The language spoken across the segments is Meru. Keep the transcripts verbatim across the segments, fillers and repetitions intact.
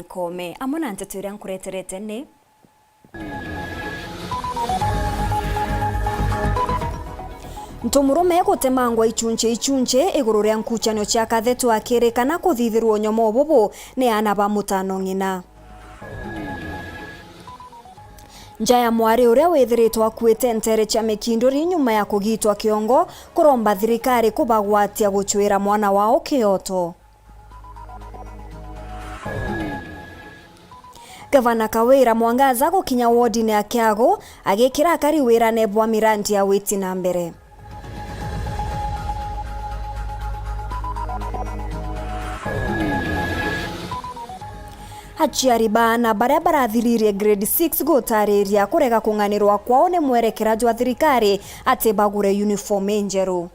Nkome. Amwe na nteto iria nkureterete ni: Ntu murume gutemangwa ichunchi ichunchi iguru ria nkuchanio cia Kathetu akirikana kuthithirwa unyomo bubu ni aana ba mutano ng'ina. Nja ya mwari uria withiritwe akuite nteere cia Mikinduri nyuma ya kugitwa kiongo kuromba thirikari kubagwatia guchwira mwana wao kioto. Gavana Kawira Mwangaza gukinya wodine ya Kiagu agikira akari wirane bwa mirandi ya witi na mbere. Aciari ba aana baria barathiririe grade six gutariria kurega kung'anirwa kwao ni mwerekera jwa thirikari ati bagure uniform injeru.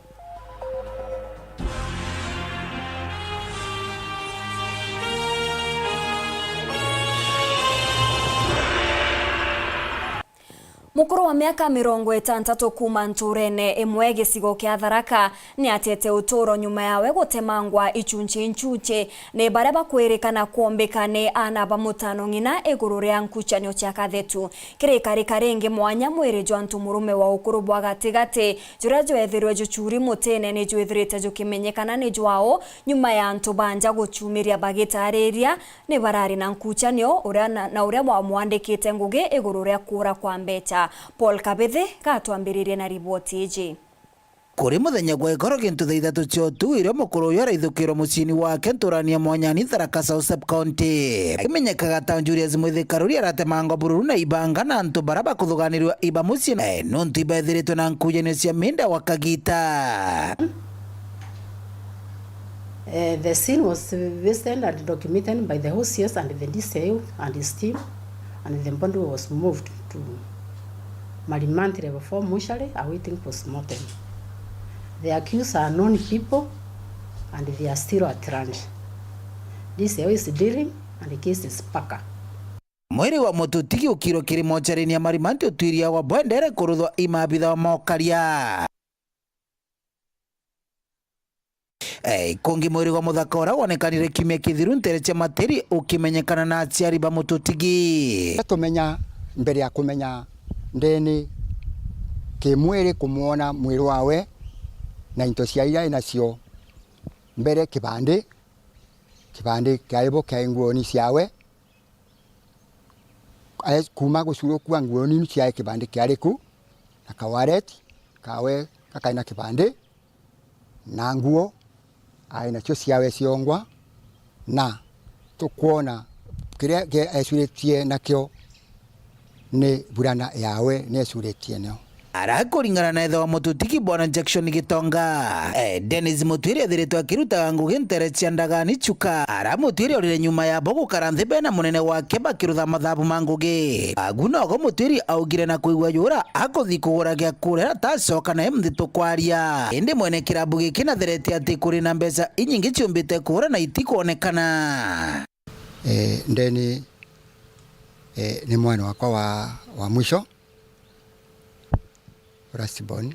Mukuru wa miaka mirongo itantatu kuuma nturene imwe gicigo kia Tharaka ni atete uturo nyuma yawe gutemangwa ichunchi nchuchi ni baria bakwirikana kwombika ni aana ba mutano ng'ina iguru ria nkuchanio cia Kathetu. Kirikarika ringi mwanya mwiri jwa ntu murume wa ukuru bwa gatigati juria jwethirwe juchuri mutine ni jwithirite jukimenyekana ni jwao nyuma ya antu ba nja guchumiria bagitariria ni barari na nkuchanio uria na, na uria wamwandikite ngugi iguru ria kuura kwa mbecha. Paul Kabithi gatwambiririe na riboti iji. Kuri muthenya gwa ikoro gintu thaa ithatu cia utuku, irio mukuru uyu araithukirwa muciini wake nturani ya Mwanyani, Tharaka South Sub County. Akimenyekaga ta Julius Mwithi Karuri aratemangwa bururu na ibanga na antu bara bakuthuganirirwa iba mucii, eh, nontu ibaithiritwe na nkujanio cia minda gwa kagita. Eh, the scene was visited and documented by the O C S and the D C I O and his team, and the body was moved to Marimanti Level four mortuary awaiting postmortem. The accused are known people and they are still at large. D C I O is dealing and the case is paka. Mwiri wa mututigi ukirwe kiri mochari-ini ya Marimanti utwiriagwa bwendere kuruthwa i maabitha wa mokaria. Eh, kungi mwiri gwa muthaka uria wonekanire kiumia kithiru ntere cia Matiri ukimenyekana na aciari ba mututigi. Tumenya mbere ya kumenya ndeni kimwiri kumwona mwiri wawe na into cia iria inacio mbere kibandi, kibandi kiaibo kia nguoni ciawe. Ae-, kuuma gucurukua nguo nini ciae kibandi kiari ku, na kawareti kawe gakai na kibandi, na nguo ae nacio ciawe ciongwa, na tukwona kiria ge-, ecuritie nakio ni burana yawe ni ecuritie nio. Ara kuringana na ithe wa mututigi Bwana Jackson Gitonga, eh, Dennis Mutwiri ethiritwe akirutaga ngugi ntere cia Ndagani Chuka. Ara Mutwiri orire nyuma yabo gukara nthi bena munene wake bakirutha mathabu ma ngugi. Agu nogo Mutwiri augire na kwigua yura akuthi kugura gia kuria atacoka nae mthi tukwaria. Indi mwene kirabu giki natherete ati kuri na mbeca inyingi ciumbite kuura na itikwonekana. Eh, ndeni, eh, ni mwana wakwa wa, wa mwisho. Firstborn,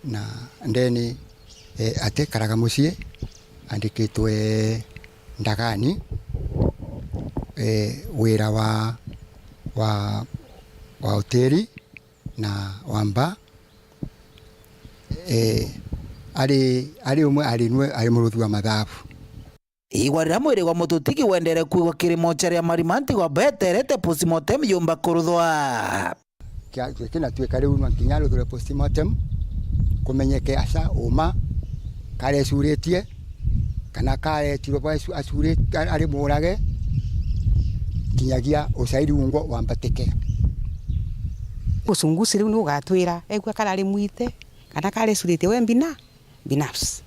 na ndeni, eh, atikaraga mucii, andikitwe Ndagani, eh, wira wa, wa, wa hoteli na wa mba, eh, ari, ari umwe ari nwe, ari muruthi wa mathabu. Igwa riria mwiri gwa mututigi wendere kuigwa kiri mochari ya Marimanti gwa beterete postmortem yumba kuruthwa. Kia-, kia-, kinatuika riu nwa nkinya ruthwe postmortem, kumenyeke aca uma karecuritie, kana karetirwe bwa acu-, acuri-, a-, ari murage, kinyagia ucairi ungwa wambatike. Uchunguzi riu ni ugatwira egua karari mwite, kana karecuritie we mbina, binafsi.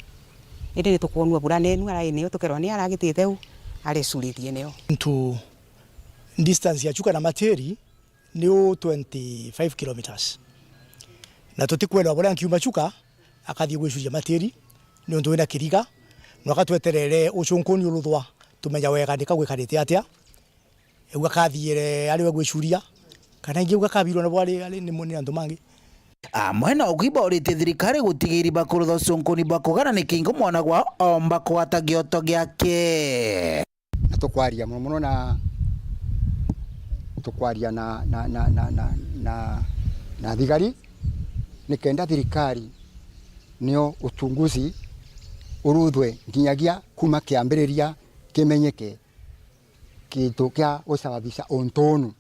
Indi ni tukwonua bura nenu arai niyo tukerwa ni aragitite u arecuritie niyo. Ntu distance ya Chuka na Matiri ni u twenty-five kilometres. Na tutikwendwa buria nkiuma Chuka akathii gwicuria Matiri, niuntu wina kiriga, no akatweterere ucunkuni uruthwa, tumenya wega nika gwikarite atia. Egua kathiire ari we gwicuria, kana ingi egua kabirwe nabo ari, ari ni muni antu mangi. Amwe na ugwi bauritie thirikari gutigiiri bakurutha ucunkuni bwa kugana ni kingo mwana gwao omba kugwata gioto giake. Na tukwaria mono mono na, tukwaria na, na, na thigari, nikenda thirikari nio uchunguzi uruthwe nginyagia kuma kiambiriria kimenyeke kintu kia gusababisha untu unu.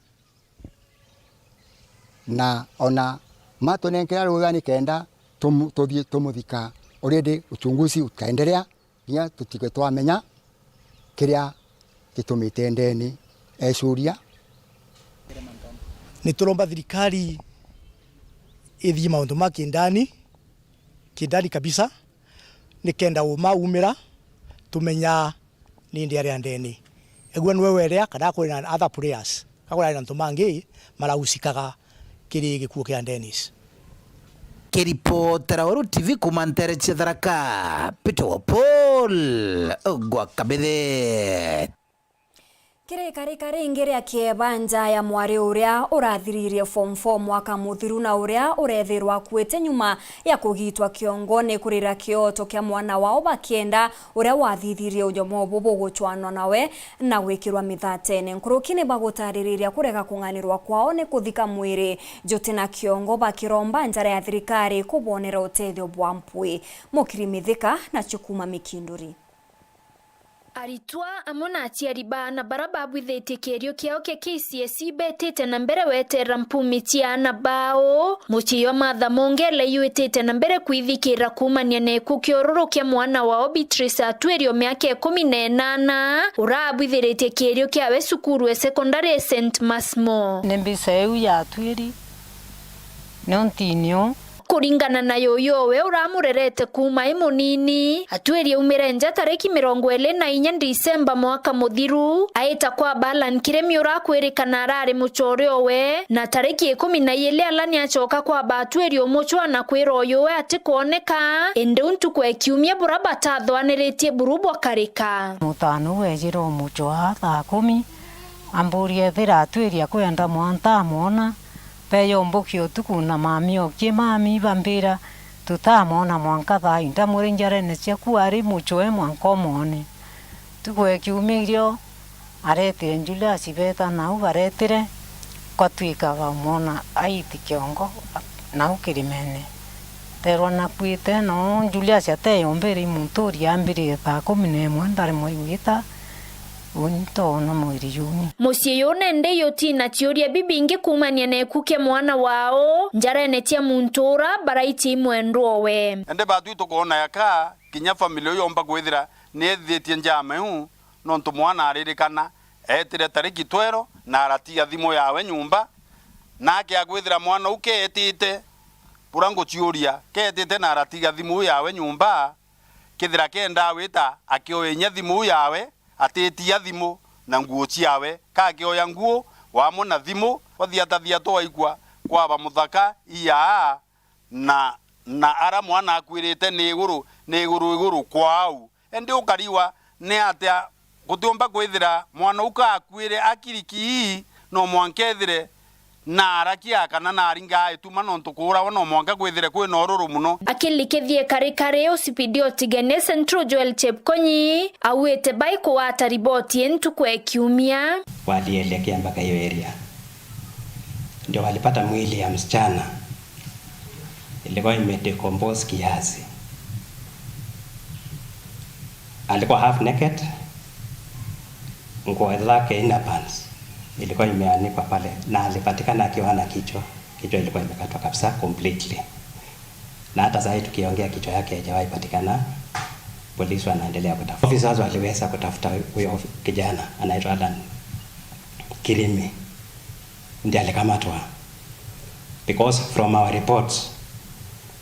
Na ona matunenkera ruga nikenda tumu-, tuthie tumuthika, already uchunguzi ukaendelea, nginya tutige twamenya kiria gitumite Ndeni ecuria. Ni turomba thirikari ithie maundu ma kindani, kindani kabisa, nikenda uma umira, tumenya ni ndi aria Ndeni. Egua nwe werea kana kuri na other players, ka kuri na antu mangi marahusikaga kiri gikuo kia Dennis. Kiripotera Weru T V kuma ntere cia Tharaka, Peter wa Paul gwa Kabithe. Kirikarika ringi ria kieba nja ya mwari uria urathiririe form four mwaka muthiru na uria urethirwa akuite nyuma ya kugitwa kiongo ni kurira kioto kia mwana wao bakienda uria wathithirie unyomo bubu guchwanwa nawe na gwikirwa mithatene. Nkuruki ni bagutaririria kurega kung'anirwa kwao ni kuthika mwiri juti na kiongo, bakiromba njara ya thirikari kubonera utethio bwa mpwi. Mukiri Mithika na Chukuma Mikinduri. Aritwa amwe na aciari ba aana bara babwithitie kierio kiao kia K C S E betite na mbere weterera mpumi cia aana bao. Mucii jwa Martha Mongela iwitite na mbere kwithikira kuumania na gikuu kia ururu kia mwana wao Beatrice Atwiri o miaka ikumi na inana, ura abwithiritie kierio kiawe cukuru e sekondari e Saint Maximin. Ni mbica iu ya Atwiri, ni untini uu. Kuringana na yuyu owe uramurerete kuuma e munini, Atwiri aumire nja tariki mirongo iri na inya Disemba mwaka muthiru, aita kwa Balan Kiremi urakwirikana arari muchore owe, na tariki ikumi na iiri Alan acoka kwa Batwiri umuchwa na kwira uyuwe atikwoneka, indi u ntuku e kiumia bura batathwaniritie buru bwakarika. Mutano uu ejire umuchwa thaa kumi, amburia ethira Atwiri akwenda mwana ntamwona, Peyombokia utuku na mami okie, mami bambira, "Tutamwona mwanka thaa ii." Ndamwira, "Injarene ciaku ari muchwe mwanka umwone." Tuku e kiumia irio aretire Julius, beta nau baretire, kwatwika bamwona aiti kiongo nau kirimene. Terwa nakuite, no Julius ateyombire imunturi, ambirire thaa kumi na imwe, ndari mwaigwita. Uni ntoona mwiri juni. Mucii juu nende jutina ciuria bibingi kuumania na gikuu kia mwana wao, njarene cia muntu ura baraitie i mwendwa owe. Indi batwi tukoona yaka kinya family iu yomba kwithira ni ethithitie njama iu, nontu mwana aririkana eetire tariki twero na aratiga thimu yawe nyomba, nake akwithira mwana uu keetite, bura nguciuria, keetite na aratiga thimu yawe nyomba, kethira kenda awita akioya inya thimu yawe, atitia thimu na nguo ciawe, ka akioya nguo wamwe na thimu, wathiatathiata waigua kwaba muthaka iyaa, na, na ara mwana akwirite ni iguru, ni iguru iguru kwau. Indi ukariwa ni atia gutiumba kwithira mwana uu ka akwire akiriki ii, no mwanka ethire na arakia kana na aringaa ituma, nontu kuurawa no mwanka kwithire kwina ururu muno. Akilikithie kari kari, O C P D o Tigania Central Joel Chepkonyi augite baikugwata riboti ii ntuku e kiumia. Walielekea mpaka hiyo area. Ndio walipata mwili ya msichana. Ilikuwa imedecompose kiasi. Alikuwa half naked, nguo zake, inner pants, ilikuwa imeanikwa pale, na alipatikana akiwa hana kichwa. Kichwa ilikuwa imekatwa kabisa completely. Na hata saa hii tukiongea, kichwa yake haijawahi patikana. Polisi wanaendelea kutafuta. Officers waliweza kutafuta huyo kijana anaitwa Alan Kirimi, ndiye alikamatwa. Because from our reports,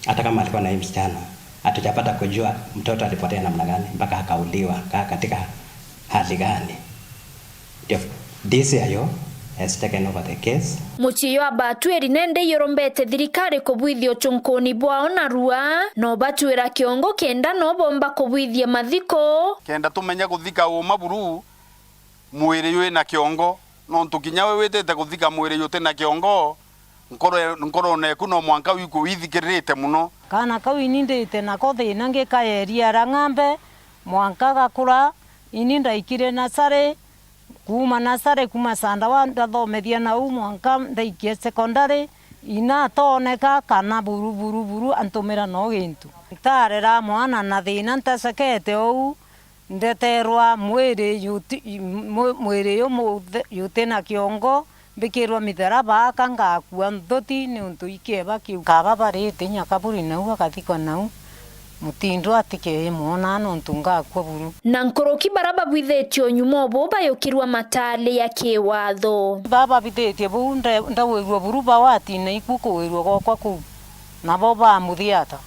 hata kama alikuwa na hii msichana, hatujapata kujua mtoto alipotea namna gani mpaka akauliwa, ka-, katika hali gani. Ndio D C I O has taken over the case. Mucii jwa Batwiri nende iurumbete thirikari kubwithia uchunkuni bwao narua, no batwira kiongo kenda no bomba kubwithia mathiko. Kenda tumenye kuthika uma buru, mwiri jwina kiongo, nontu kinya we witite kuthika mwiri jutina kiongo, nkoro, nkorone eku no mwanka wikue withikiririte muno. Kaana kau ini ndite nako thina ngikaeria ara ng'ambe, mwanka gakura, Ini ndaikire nasarĩ, kuuma nasarĩ, kuuma standard one ndathomethia nau mwanka ndaikie secondary, inatooneka kana buru, buru, buru antumira no gintu. Ntarera mwana na thina ntecekete uu, ndeterwa mwiri juti-, mwi-, mwiri jumuthe-, jutina kiongo, mbikirwa mitharaba aka ngakua nthuti niuntu ikieba kiu. Kaba barite inya kaburi nau agathikwa nau, mutindo atikemwona nontu ngakua buru. Na nkuruki bara babwithitie unyuma ubu bayukirwa mataali ya kiwatho. Baba babithitie buu nde-, ndawirua buru bawatina ikuu kuwirua gwakwa kuu, nabo bamuthiata.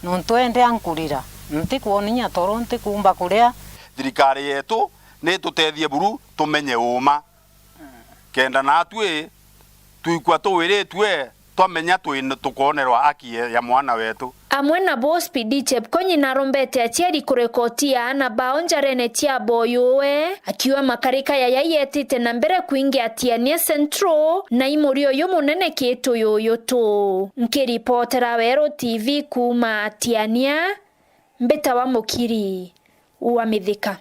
Nontu ende ankurira, ntikwona inya toro, ntikumba kuria. Thirikari yetu ni itutethie buru tumenye uuma, kenda natwi twikua tuwiritue twamenya twi-, tukoonerwa haki ya mwana wetu. Amwe nabo Speedy Chepkonyi narombete aciari kurekoti aana bao njarene cia boyuwe, akiuga makarika yaya yetite na mbere kwingia Tiania Central, na imuri uyu munene kitu yuyu tu. Nkiripotera Weru T V kuuma Tiania, mbitawa Mukiri wa Mithika.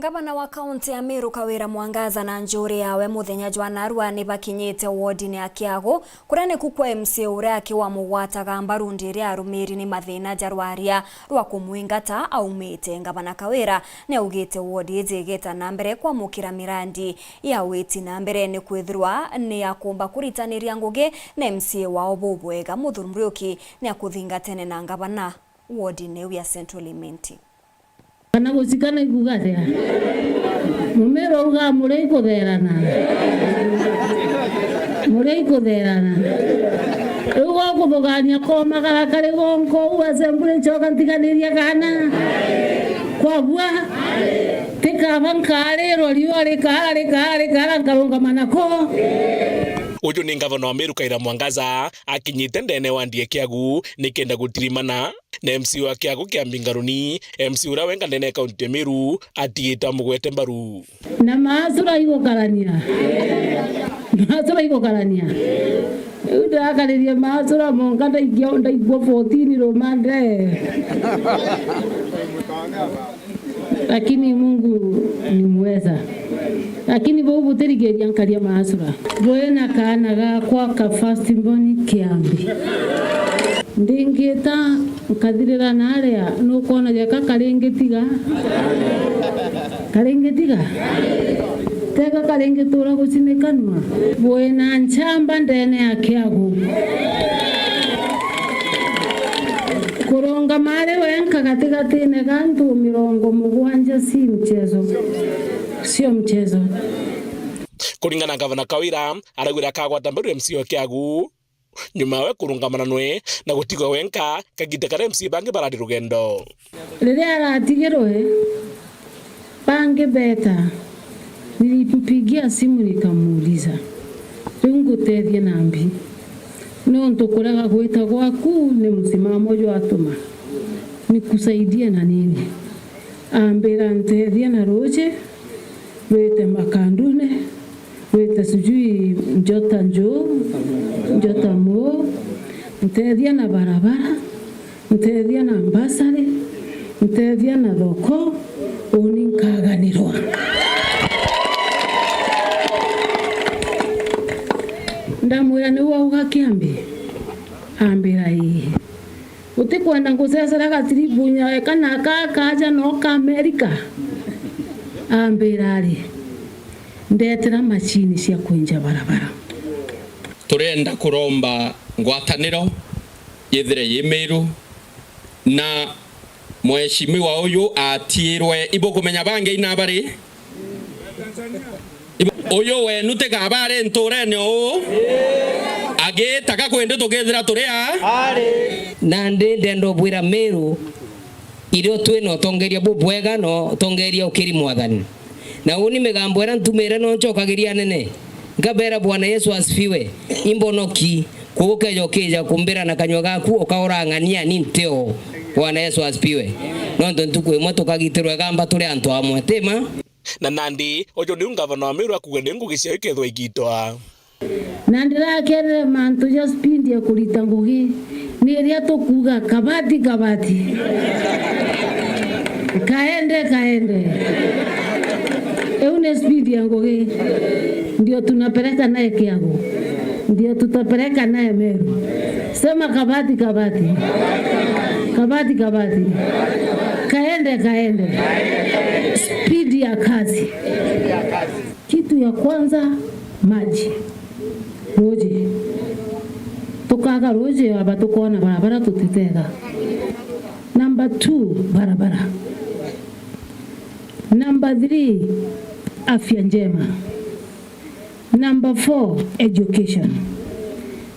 Ngavana wa kaunti ya Meru Kawira Mwangaza na njuri yawe muthenya jwa narua ni bakinyite wodine ya Kiagu, kuria niku kwa M C A uria akiwa mugwataga mbaru ndiri arumiri ni mathina ja rwaria rwa kumwingata aumite. Ngavana Kawira ni augite wodi iji igeta na mbere kwamukira mirandi ya witi na mbere ni kwithirwa ni akumba kuritaniria ngugi na M C A wao bubwega. Muthuri Muriuki ni akuthingatene na ngavana wodine iu ya Central Imenti. Kana gucikana ikuga atia? Mumero uga muri ikutherana. Muri ikutherana. Riu gwa kuthugania komagara kari gonko u assembly ncoka ntiganiria kana. Kwagua. Tikaba nkarirwa riua rikara, rikara, rikara, nkarungama nako. Uju ni ngavana wa Meru Kawira Mwangaza akinyite ndene wa ndie Kiagu nikenda gutirimana na M C A wa Kiagu kia Mbingaruni, M C A uria wenga ndene ya kaunti ya Meru, atigite amugwete mbaru. Na maasura igukarania. Maasura igukarania. Riu ndakaririe maasura monka ndaikia, ndaigua fourteen rumande. Lakini Mungu ni mweza. Lakini bau butirigiria nkaria maasura. Bwina kaana gakwa ka first born Kiambi. Ndingita nkathirira naria, nukwona geka karingitiga? Karingitiga? Teka karingitura gucinikanua? Bwina nchamba ndene ya Kiagu. Kurungama ari wenka gatigatine ga antu mirongo mugwanja si mchezo. Sio mchezo. Kuringana na Gavana Kawira, arauga akagwata mbaru M C A wa Kiagu, nyuma yawe kurungama na nwe na gutigwa wenka kagita karia M C A bangi barari rugendo. Riria aratigirwe, bangi beta, nilimpigia simu nikamuuliza, "Riu ngutethie na mbi? Nontu kurega gwita gwaku ni msimamo jwatuma nikusaidie na nini?" Ambira, "Ntethie na ruuji rwite makandune, rwite sijui njota njuu, njota muu, ntethia na barabara, ntethia na mbasari, ntethia na thoko, uni nkaganirwa." Ndamwira, "Niu wauga Kiambi?" Ambira, "Ii." Utikwenda ngucecera gatiribunya eka na aka kaja no ka Amerika? Ambira ari, ndetera macini cia kwinja barabara. Turenda kuromba ngwataniro yithire yi Meru, na mheshimiwa uyu atiirwe, ibukumenya bangi ina bari? Uyu wenu tikaba ari nturene uu, agitaga kwindi tukithira turi a? Nandi ndenda ubwira Meru, irio twi na utongeria bubwega na utongeria ukiri Mwathani. Na uni migambo iria ntumire no ncokagiria anene, nkabera, "Bwana Yesu asifiwe, imbonoki, kuukeja ukija kumbira na kanyua gaku ukaurang'ania ni ntio." Bwana Yesu asifiwe. Nontu ntuku imwe tukagitirwa igamba turi antu amwe, tima? Na nandi, uju niu ngavana wa Meru akuuga ni ngugi ciao ikethwa igitwa. Na ndirakerere mantu ja spindi ya kurita ngugi, ni iria tukuuga kabati, kabati. Kaende, kaende. Eu ni speed ya ngugi. Ndio tunapeleka naye Kiagu. Ndio tutapeleka naye Meru. Sema kabati, kabati. Kabati, kabati. Kaende, kaende. Speed ya kazi. Kitu ya kwanza, maji. Ruji. Tukaga ruji, aba tukona barabara tutitega. Number two, barabara. Number three, afya njema. Number four, education.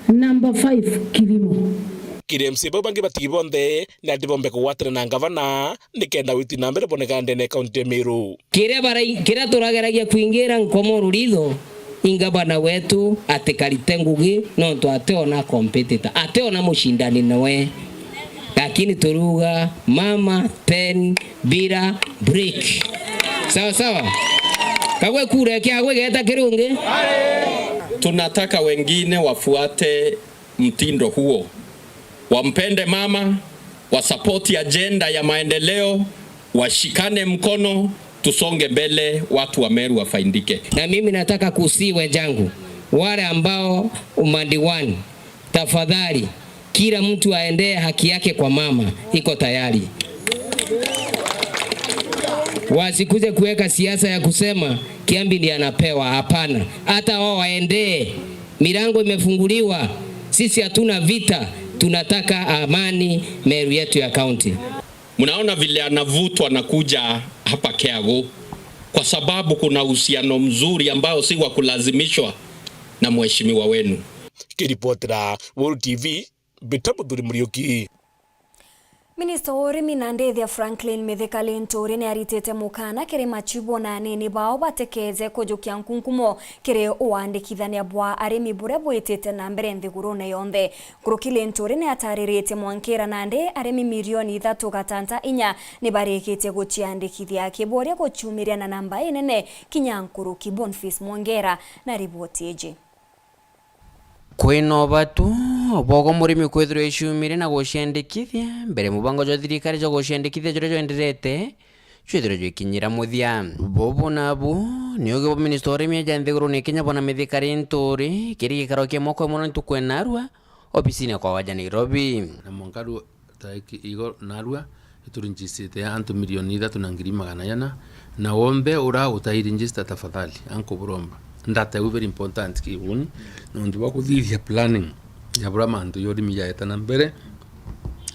Number five, kilimo. Kiri M C A bau bangi batigi bonthe, ni ati bombe kugwatana na ngavana, nikenda witi na mbere boneka ndene ya kaunti ya Meru. Kiria barai-, kiria turageragia kwingira Nkomoru ritho, i ngavana wetu atikarite ngugi, nontu ationa competitor, ationa mucindani nowe. Lakini turuga mama ten bila break. Sawa sawa? Kagwe kura kia gwe geta kirungi. Tunataka wengine wafuate mtindo huo. Wampende mama, wasapoti ajenda ya maendeleo, washikane mkono, tusonge mbele, watu wa Meru wafaidike. Na mimi nataka kusihi wenzangu, wale ambao umadiwani, tafadhali, kila mtu aendee haki yake kwa mama, iko tayari. Wasikuje kuweka siasa ya kusema Kiambi ndiye anapewa, hapana. Hata wao waendee, milango imefunguliwa, sisi hatuna vita, tunataka amani Meru yetu ya kaunti. Mnaona vile anavutwa na kuja hapa Kiagu, kwa sababu kuna uhusiano mzuri ambao si wa kulazimishwa na mheshimiwa wenu. Kiripotera World T V, Mbita Muthuri Muriuki. Minista wa urimi na ndithia Franklin Mithika Linturi niaritite mukana kiri machibu na anini bao batikeze kujukia nkunkumo kiri uandikithania bwa arimi buria bwitite na mbere nthigurune yonthe. Nkuruki Linturi niatariritie mwankira nandi arimi milioni ithatu gatanta inya nibarikitie guciandikithia, akiboria guciumiria na namba inene kinya nkuruki. Boniface Mwongera na riboti iji. Kwina ubatu bwa murimi kwithirwa iciumire na guciandikithia mbere mubango jwa thirikari jwa guciandikithia juria jwenderete jwithirwe jwikinyira muthia. Bubu nabu ni ugi bwa minista wa urimi aja nthigurune ya Kenya, Bwana Mithika Linturi, kiri gikaro kia mwaka umwe na ntuku ya narua obisine kwa waja Nairobi. Na mwanka ru-, taiki igo narua, iturinjisite antu milioni ithatu na ngiri magana jana, na wonthe ura utairinjista, tafadhali, ankuburomba. Ndata iu very important kiuni, nontu bwa kuthithia planning ya bura mantu ya urimi jaeta na mbere,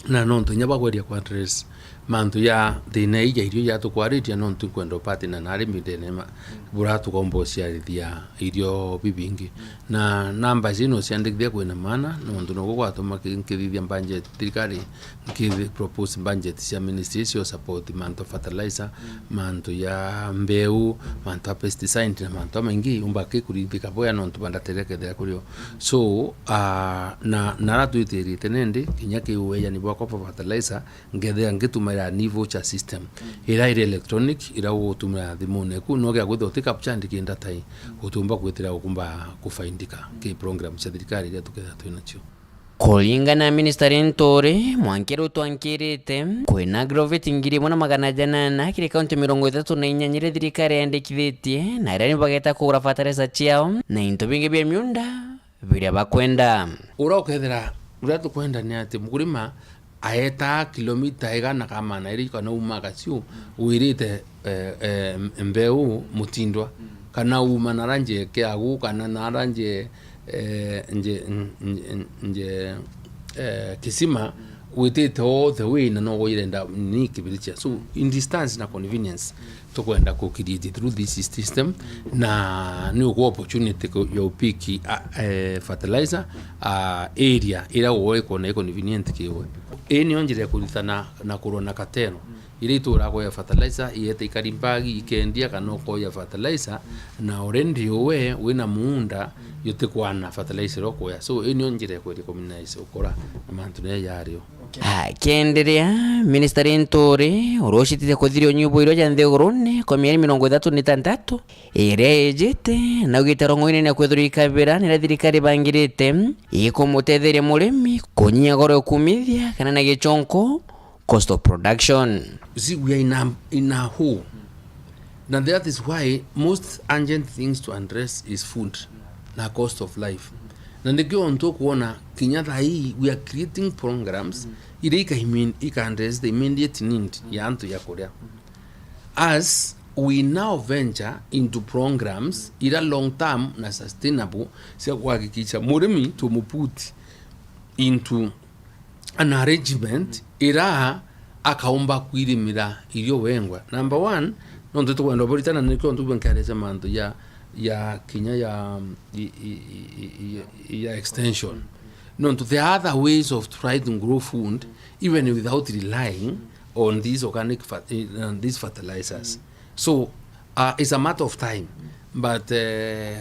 na nontu inya bagweria kwa address mantu ya thina ii ya irio jatukwaritie, nontu nkwenda upartner na arimi ndene ma-, bura tukomba uciarithia irio bibingi. Na namba ici nuciandikithia kwina maana, nontu nuku gwatuma ki-, nkithithia budget, thirikari nki propose budget cia ministry cia support mantu ya fertilizer, mantu ya mbeu, mantu ya pesticide na mantu jamaingi, umba ki kurithika bwea nontu bandateria kethira kurio. So, ah, na, na ara twitirite nindi, kinya ki uejani bwakwa bwa fertilizer, ngethira ngitumaira ni voucher system, ira iri electronic, ira ugutumira thimune eku, no gia kwithirwa uti capture ndiki ndata ii, utiumba kwitira ukumba kufaidika ki program cia thirikari iria tukethira twinacio. Kuringana na Minister Linturi, mwanka riu twankirite, kwina aggregate ngiri imwe na magana janana kiri kaunti mirongo ithatu na inyanya iria thirikari yandikithitie, na aria ni bageta kugura fertilizer ciao na into bingi bia miunda biria bakwenda. Uria ukethira, uria tukwenda ni ati mukurima aetaa kilomita igana ka magana iri kana uma Gaciu, wirite, eh, eh, mbeu Mutindwa, kana uma nara nje Kiagu, kana nara nje, eh, nje, nje, nje, eh, Kisima, witite all the way na no irenda ni Kibirichia. So, in distance na convenience, tukwenda ku create through this system, na ni ugwa opportunity ku-, ya upiki, a, eh, fertilizer, a, area ira uwe ikona i convenient kiwe. Ii niyo njira ya kuritana na kurwa na cartel. Iria ituraga kuya fertilizer, iete ikari mbagi, ikendia, kana ukoya fertilizer, na already uwe wina muunda, jutikwana fertilizer ukoya. So, ii niyo njira ya kweria kuminimize ukora na mantu niyo yario. Akienderea, Minister Linturi, uria ucitite kuthiria unyubu irio ja nthigurune kwa mieri mirongo ithatu na itantatu iria ijite, naugite rongo inene kwithirwa ikabira niria thirikari ibangirite ikumutetheria murimi kunyia goro ya kumithia kana na gichonko cost of production. You see, we are in a, in a hole. Na that is why most urgent things to address is food na cost of life. Na nikio ntu kuona kinya thaa hii we are creating programs iria ika imin-, ika address the immediate need ya antu ya kuria. As we now venture into programs ira long term na sustainable cia kuhakikisha murimi tumuput into an arrangement ira akaumba kwirimira irio wengwa. Number one, nontu tukwenda buritana nikio ntu bwenkereja mantu ya, ya kinya ya, i-, i-, i-, i-, i-, ya extension. Nontu there are other ways of trying to grow food even without relying on these organic fer-, eh, on these fertilizers. So, uh, it's a matter of time, but, uh,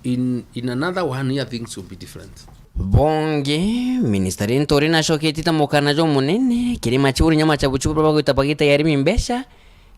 in, in another one year things will be different. Bongi, Minister Linturi nacoketie ta mukana jumunene kiri machibu na nyacha buchibu bagwita bagita ya arimi mbeca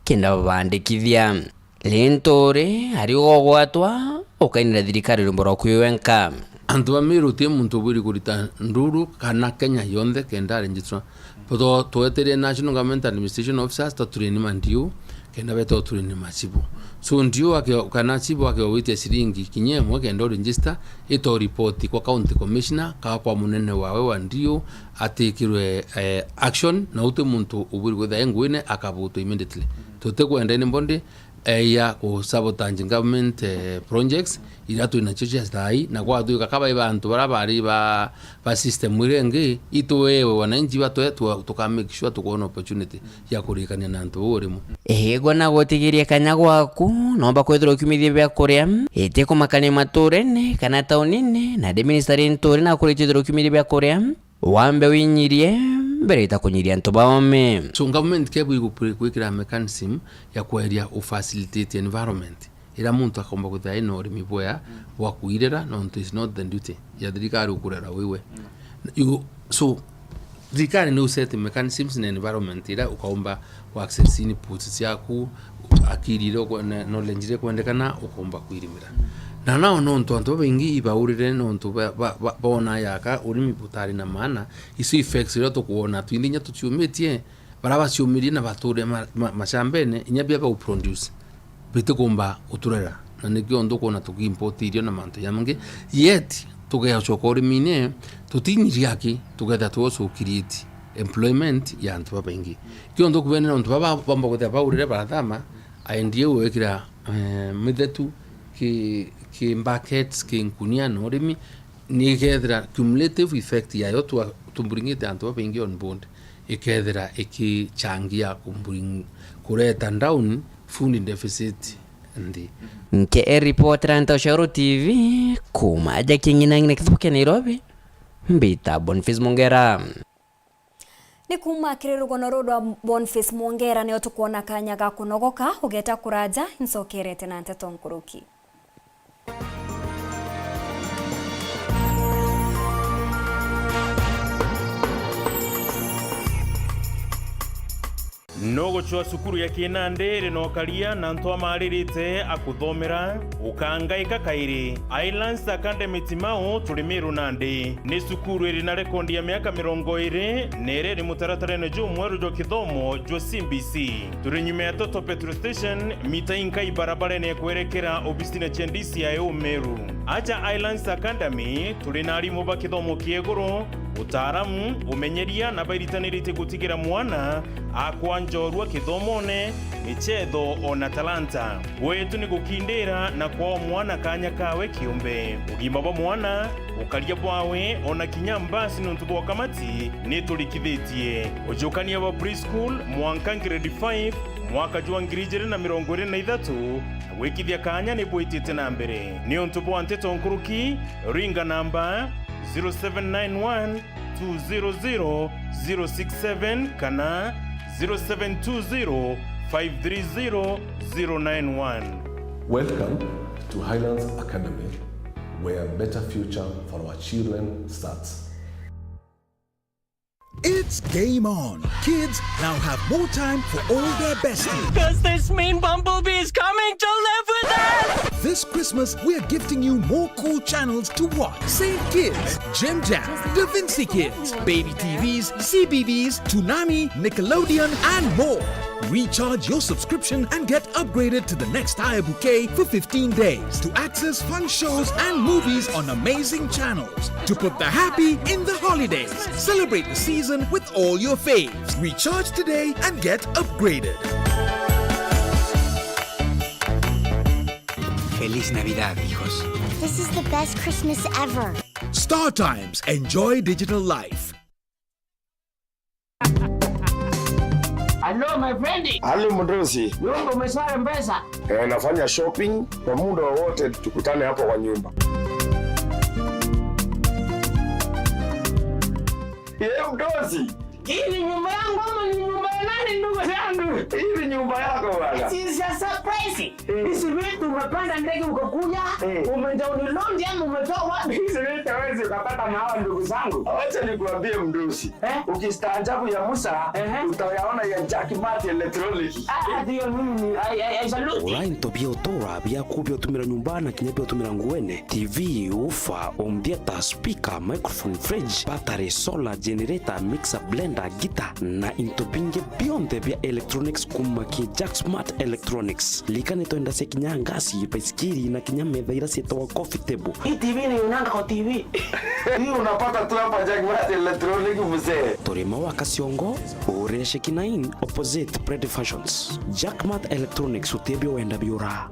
kenda babandikithia. Linturi ari ugogwatwa ukainira thirikari rumbo rwa kwiwenka. Antu ba Meru ti muntu ubwiri kurita nduru kana Kenya yonthe kenda aregistrwa. Twe-, tweterie National Government Administration Officers, twatureni ma D O, kenda beta utureni machibu. So D O ake-, kana chibu akewite ciringi kinya imwe kenda uregister, ito ripoti kwa county commissioner, kaa kwa munene wawe wa D O, atikirwe, eh, action, na uti muntu ubwiri kwithira e nguine, akabutwa immediately. Tutikwenda anybody eya ku sabotage government, eh, projects iria twi nacio cia thaai, na gwatwika kabai bantu baria bari ba, ba system iria ingi, itwewe wananchi batwe, tu-, tuka make sure tukwona opportunity ya kurikania na antu bau rimwe. Igwa na gutigiria kanya gwaku, nomba kwithirwa ukiumithia bia kuria, itikumakania maturene kana taunine, na ndi minister Linturi na kurite kwithirwa ukiumithia bia kuria, wambe winyirie mbere ita kunyiria antu baome. So government kebu igwikira mechanism ya kweria u facilitate environment ira muntu akomba kwithira ina urimi bwea bwa kuirira, nontu is not the duty ya thirikari ukurera wiwe. You, so thirikari ni u set mechanisms na environment ira ukaumba ku access inputs ciaku, akiri iria ukwenda, knowledge iria ikwendekana, ukomba kwirimira. Na nao nontu antu babaingi ibaurire nontu ba-, ba-, ba-, bona yaka urimi butari na maana, icio effects iria tukwona twinthe inya tuciumitie, baria baciumirie na bature ma-, ma-, mashambene, inya bia bau produce, bitikumba uturera. Na nikio ntu kwona tukiimport irio na mantu jamangi, yet tugecoka urimine, tutinyiria aki, tugetha tu also create employment ya antu babaingi. Kio ntu kubene na antu baba bamba kwithira baurire barathama, aendie gwikira, eh, mithetu ki, ki buckets, ki nkunia na urimi, ni ikethira cumulative effect yayo twa-, tumburingite antu babaingi on board, ikethira ikichangia kumburing-, kureta down food deficit nthi. Nke e reporter Nta Ushoro T V, kuma aja King'inang'ina kithubu kia Nairobi, mbita Boniface Mongera. Ni kuma kiri rugono ruu rwa Boniface Mwongera nio tukwona kanya ga kunogoka, ugeta kuraja, ncokerete na nteto nkuruki. Nugucwa cukuru ya Kinandi iri na ukaria na antu amaririte akuthomera, ukangaika kairi. Islands Academy Timau turi Miru Nandi. Ni cukuru iri na rekondi ya miaka mirongo iri na iri iri mutaratarene jumweru jwa kithomo jwa C B C. Turi nyuma ya Total Petrol Station, mita inkai barabarene ya kwerekera obisine cia D C I U Meru. Aja Islands Academy, turi na arimu ba kithomo kia iguru, utaaramu, umenyeria na bairitaniritie gutigira mwana akwa njorua kithomone, michetho, ona talanta. Gwetu ni gukindira na kwaa mwana kanya kawe kiumbe. Ugima bwa mwana, ukaria bwawe, ona kinya mbasi niuntu bwa ukamati ni turikithitie. Ujukania bwa preschool mwanka grade five mwaka jwa ngiri ijiri na mirongo iri na ithatu, na gwikithia kanya ni bwitite na mbere. Niuntu bwa nteto nkuruki, ringa namba zero seven nine one two zero zero zero six seven kana zero seven two zero five three zero zero nine one. Welcome to Highlands Academy, where a better future for our children starts. It's game on. Kids now have more time for all their besties. Does this mean Bumblebee is coming to live with us? This Christmas, we're gifting you more cool channels to watch. Saint Kids, Jim Jam, Da Vinci Kids, Baby T Vs, C B B S, Toonami, Nickelodeon, and more. Recharge your subscription and get upgraded to the next higher bouquet for fifteen days to access fun shows and movies on amazing channels. To put the happy in the holidays. Celebrate the season with all your faves. Recharge today and get upgraded. Feliz Navidad, hijos. This is the best Christmas ever. Star Times. Enjoy digital life. Hello, my friend. Hello, mdosi. Nyumba umesha mpesa? Eh, nafanya shopping kwa muda wowote, tukutane hapo kwa nyumba. Eh, mdosi. Hii ni nyumba yangu ama ni nyumba ya nani, ndugu yangu? Hii ni nyumba yako bwana. It is a surprise. Eh. Hizi vitu umepanda ndege ukakuja, eh, umedownload ama umetoa wapi? Hizi vitu hawezi ukapata na hawa ndugu zangu. Wacha nikuambie mdosi. Eh? Ukistaajabu ya Musa, ehe, utayaona ya Jack Mart Electronic. Ah, ndio mimi ni, I, I, I salute. Ura into bia utura biaku bia utumira nyumba na kinya bia utumira nguene, T V, woofer, home theater, speaker, microphone, fridge, battery, solar, generator, mixer, blender, guitar, na into bingi bionthe bia electronics kuma ki Jack Smart Electronics. Lika ni twenda cia kinya ngasi, baisikiri na kinya metha ira cietagwa coffee table. Hii T V ni unanga kwa T V. Hii unapata tu hapa Jack Mart Electronic, mzee. Turi Maua Kaciongo, Uria Shekinain, opposite Pred Fashions. Jack Mart Electronics, utebio wenda biura.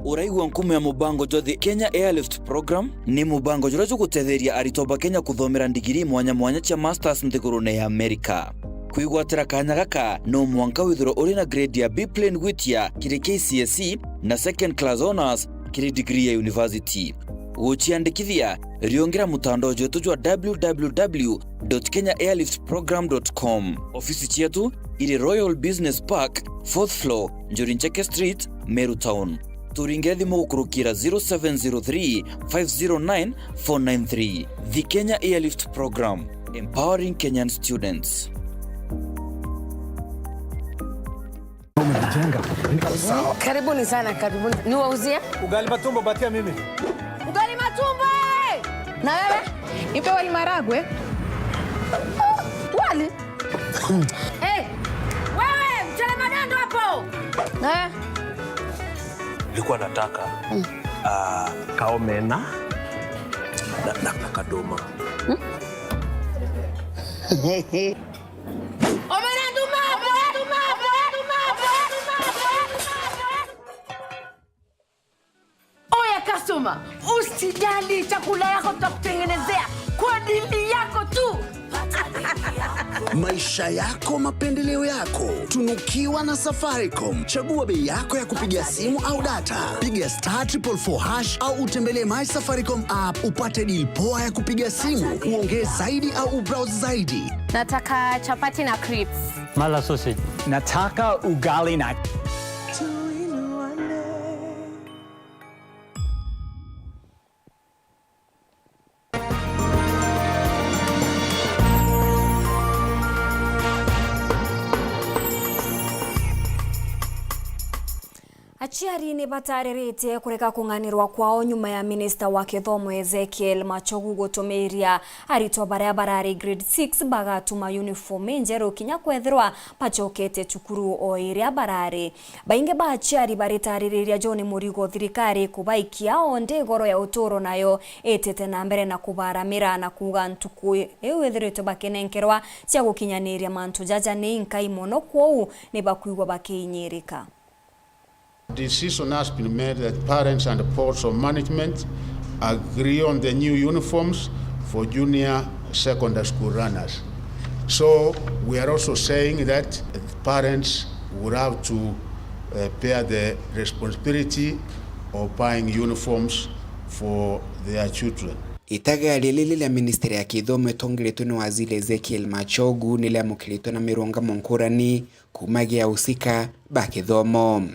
Uraigua nkumo ya mubango jwa The Kenya Airlift Program? Ni mubango juria jugutetheria aritwa ba Kenya kuthomera ndigiri mwanya mwanya cia masters nthigurune ya Amerika. Kwigwatira kanya gaka, no mwanka withirwe uri na grade ya B plain gwitia kiri K C S E na second class honours kiri degree ya university. Guciandikithia, riungira mutandao jwetu jwa www dot kenya airlift program dot com. Ofisi cietu iri Royal Business Park, fourth floor, Njuri Ncheke Street, Meru Town. Turingire thimu gukurukira zero seven zero three, five zero nine, four nine three. The Kenya Airlift Program, empowering Kenyan students. Umejijenga. Sawa. Karibuni sana, karibuni. Niwauzie? Ugali matumbo, batia mimi. Ugali matumbo, eh! Na wewe? Nipe wali maragwe. Oh, wali? Eh, wewe, mchele madondo hapo. Eh. Nilikuwa nataka, ah, kaomena na, na, na kadoma. Omena nduma, omena nduma, omena nduma, omena nduma, omena nduma. Oya customer, usijali, chakula yako tutakutengenezea kwa dili yako tu. Maisha yako, mapendeleo yako. Tunukiwa na Safaricom. Chagua bei yako ya kupiga simu au data. Piga star triple four hash au utembelee My Safaricom app upate deal poa ya kupiga simu, uongee zaidi au ubrowse zaidi. Nataka chapati na crips. Mala sausage. Nataka ugali na Aciari ni bataririte kurega kung'anirwa kwao nyuma ya minista wa kithomo Ezekiel Machogu gutumiria aritwa baria barari grade six bagatuma uniform injeru kinya kwethirwa bacokete cukuru o iria barari. Baingi ba aciari baritaririria John Murigo thirikari kubaikia o ndi igoro ya uturo nayo itite na mbere na kubaramira na kuuga ntuku iu ithiritwe bakinenkerwa cia gukinyaniria mantu jaja ni inkai mono, kwou ni bakwigua bakiinyirika. Decision has been made that parents and boards of management agree on the new uniforms for junior secondary school runners. So we are also saying that parents will have to, uh, bear the responsibility of buying uniforms for their children. Itagaria riri ria ministry ya kithomo itongeretwe ni waziri Ezekiel Machogu ni riamukiritwe na mirungamo nkurani kuuma gia usika ba kithomo.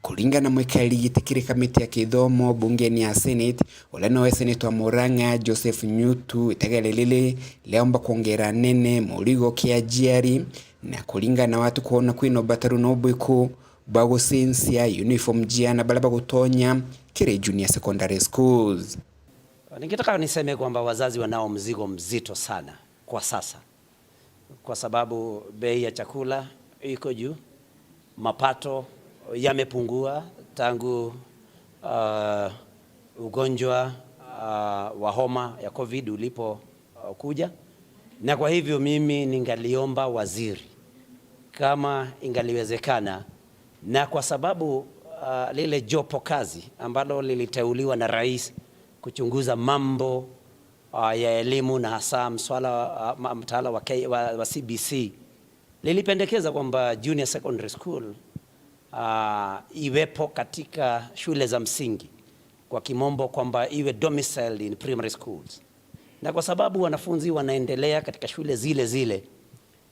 Kuringana na mwikariri giti kiri kamiti ya kithomo bungeni ya Senate, uria nowe Senator wa Murang'a Joseph Nyutu, itagaria riri riaumba kwongera nene murigo ki aciari, na kuringana na watu kwona kwina ubataru na ubwiku bwa gucensia uniform cia ana baria bagutonya kiri junior secondary schools. Ningetaka niseme kwamba wazazi wanao mzigo mzito sana kwa sasa, kwa sababu bei ya chakula iko juu, mapato yamepungua tangu, ah, ugonjwa, ah, wa homa ya covid ulipo, ah, kuja. Na kwa hivyo mimi ningaliomba waziri, kama ingaliwezekana, na kwa sababu, ah, lile jopo kazi ambalo liliteuliwa na rais kuchunguza mambo, ah, ya elimu na hasa mswala, ah, ma-, mtaala wa K-, wa, wa C B C, lilipendekeza kwamba junior secondary school, ah, iwepo katika shule za msingi, kwa kimombo kwamba iwe domiciled in primary schools. Na kwa sababu wanafunzi wanaendelea katika shule zile zile,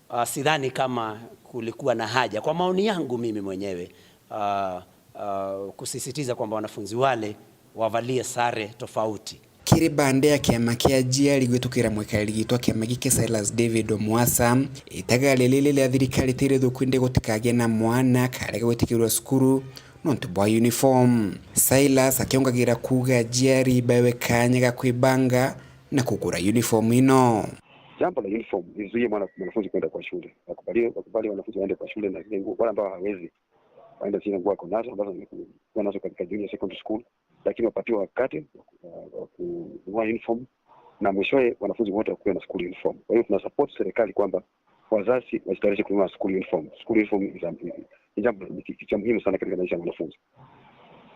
ah, sidhani kama kulikuwa na haja, kwa maoni yangu mimi mwenyewe, ah, ah, kusisitiza kwamba wanafunzi wale wavalie sare tofauti. Kiri bande ya kiama kia aciari gwitukira mwikariri gitwa kiama giki Silas David Omwasa, itagaria riri ria thirikari ti rithuku indi gutikagie na mwana karega gwitikirwa cukuru nontu bwa uniform. Silas akiungagira kuuga aciari baewe kaanya ga kwibanga na kugura uniform ino. Jambo la uniform lizuie mwana, mwanafunzi kwenda kwa shule. Wakubali, wakubali wanafunzi waende kwa shule na zile nguo, wale ambao hawawezi waende zile nguo wako nazo, ambazo wamekuwa nazo katika junior secondary school, lakini wapatiwe wakati wa ku-, wa kununua uniform, na mwishowe wanafunzi wote wakuwe na school uniform. Kwa hiyo tuna support serikali kwamba wazazi wajitayarishe kununua school uniform. School uniform is a, ni jambo, ni kitu cha muhimu sana katika maisha ya mwanafunzi.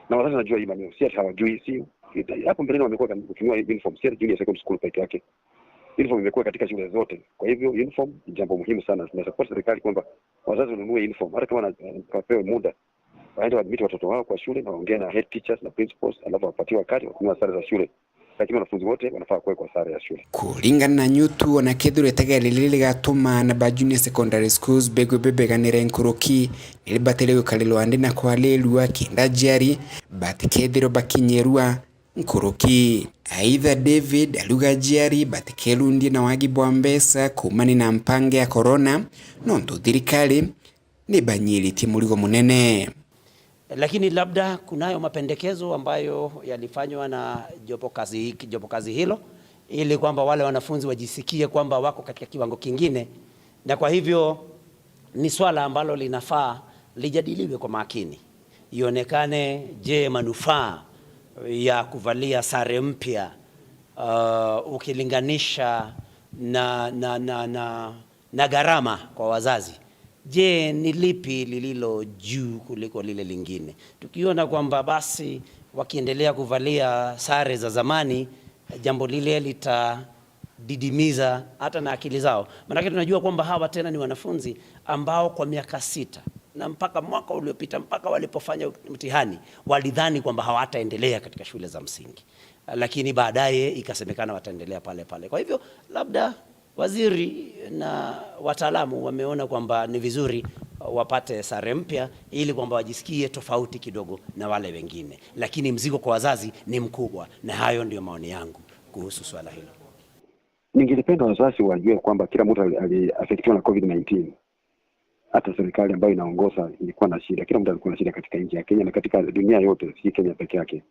Na wazazi wanajua hii maneno, si ati hawajui, si hapo mbeleni wamekuwa wakinunua uniform, si ati junior secondary school peke yake. Uniform imekuwa katika shule zote. Kwa hivyo uniform ni jambo muhimu sana. Tuna support serikali kwamba wazazi wanunue uniform, hata kama wana-, wapewe muda, waende waadmit watoto wao kwa shule na waongee na head teachers na principals, alafu wapatie wakati wa kununua sare za shule, lakini wanafunzi wote wanafaa kuwekwa sare ya shule. Kuringana na Nyutu, ona kethirwa itagaria riri rigatuma ana ba junior secondary schools begwe bebeganire nkuruki, ni ribatire gwikarirwa ndi na kwarirua kenda aciari batikethirwa bakinyirua nkuruki. Aitha David ariuga aciari batikerundie na wagi bwa mbeca kuumania na mpango ya corona, nontu thirikari ni banyiritie murigo munene. Lakini labda kunayo mapendekezo ambayo yalifanywa na jopo kazi, jopo kazi hilo, ili kwamba wale wanafunzi wajisikie kwamba wako katika kiwango kingine, na kwa hivyo ni swala ambalo linafaa lijadiliwe kwa makini, ionekane, je, manufaa ya kuvalia sare mpya, uh, ukilinganisha na, na, na, na, na gharama kwa wazazi. Je, ni lipi lililo juu kuliko lile lingine? Tukiona kwamba basi wakiendelea kuvalia sare za zamani, jambo lile litadidimiza hata na akili zao. Maanake tunajua kwamba hawa tena ni wanafunzi ambao kwa miaka sita na mpaka mwaka uliopita, mpaka walipofanya mtihani, walidhani kwamba hawataendelea katika shule za msingi. Lakini baadaye ikasemekana wataendelea pale pale. Kwa hivyo, labda waziri na wataalamu wameona kwamba ni vizuri, uh, wapate sare mpya ili kwamba wajisikie tofauti kidogo na wale wengine. Lakini mzigo kwa wazazi ni mkubwa, na hayo ndio maoni yangu kuhusu swala hilo. Ningelipenda wazazi wajue kwamba kila mtu ali-, aliaffectiwa na covid nineteen. Hata serikali ambayo inaongoza ilikuwa na shida, kila mtu alikuwa na shida katika nchi ya Kenya na katika dunia yote, si Kenya peke yake.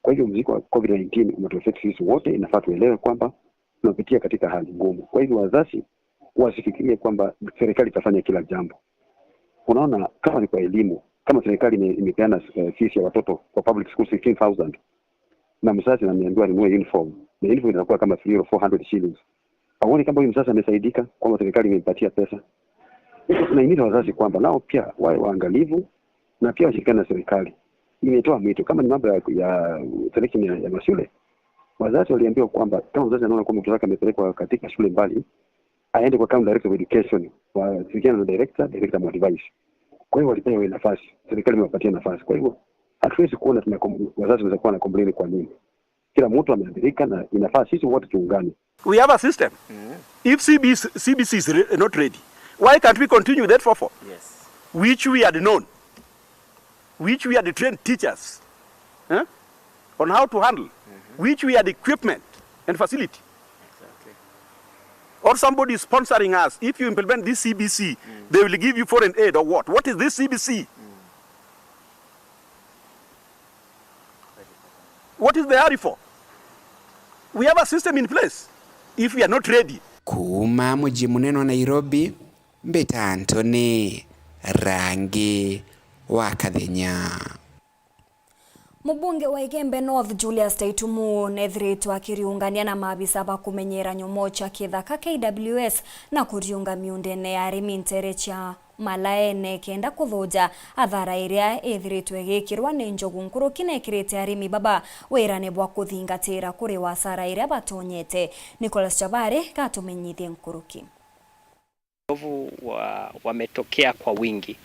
Kwa hivyo mzigo wa covid nineteen umetuaffect sisi wote, inafaa tuelewe kwamba tunapitia katika hali ngumu. Kwa hivyo wazazi wasifikirie kwamba serikali itafanya kila jambo. Unaona, kama ni kwa elimu, kama serikali ime-, imepeana, eh, fees ya watoto kwa public schools fifteen thousand, na mzazi ameambiwa anunue uniform, na uniform inakuwa kama three or four hundred shillings, hauoni kama huyu mzazi amesaidika kwamba serikali imempatia pesa? Nahimiza wazazi kwamba nao pia wawe waangalifu na pia washirikiane na serikali. Imetoa mwito, kama ni mambo ya, ya selection ya, ya mashule, wazazi waliambiwa kwamba kama mzazi anaona kwamba mtoto wake amepelekwa katika shule mbali, aende kwa county director of education, washirikiane na director, director amadvise. Kwa hiyo walipewa hiyo nafasi, serikali imewapatia nafasi. Kwa hivyo hatuwezi kuona tuna com-, wazazi wanaweza kuwa na complain kwa nini. Kila mtu ameathirika na inafaa sisi wote tuungane. We have a system. Mm. If C B C, C B C is re-, not ready, why can't we continue with eight four four? Yes. Which we had known, which we had trained teachers, eh, on how to handle, mm-hmm, which we had equipment and facility. Exactly. Or somebody is sponsoring us. If you implement this C B C, mm, they will give you foreign aid or what? What is this C B C? Mm. What is the hurry for? We have a system in place. If we are not ready. Kuuma muji munene wa Nairobi, mbita Anthony Rangi wa Kathenya. Mubunge wa Igembe North, Julius Taitumu, neethiritwe akiriungania na maabisa ba kumenyera nyomoo cia kithaka, K W S, na kuriunga miundene ya arimi nteere cia Malaene kenda kuthuja athara iria ithiritwe igikirwa ni njogu nkuruki, na ekirite arimi baba wirane bwa kuthingatira kuriwa asara iria batonyete. Nicholas Chabari gatumenyithie nkuruki. Ndovu wa-, wametokea kwa wingi,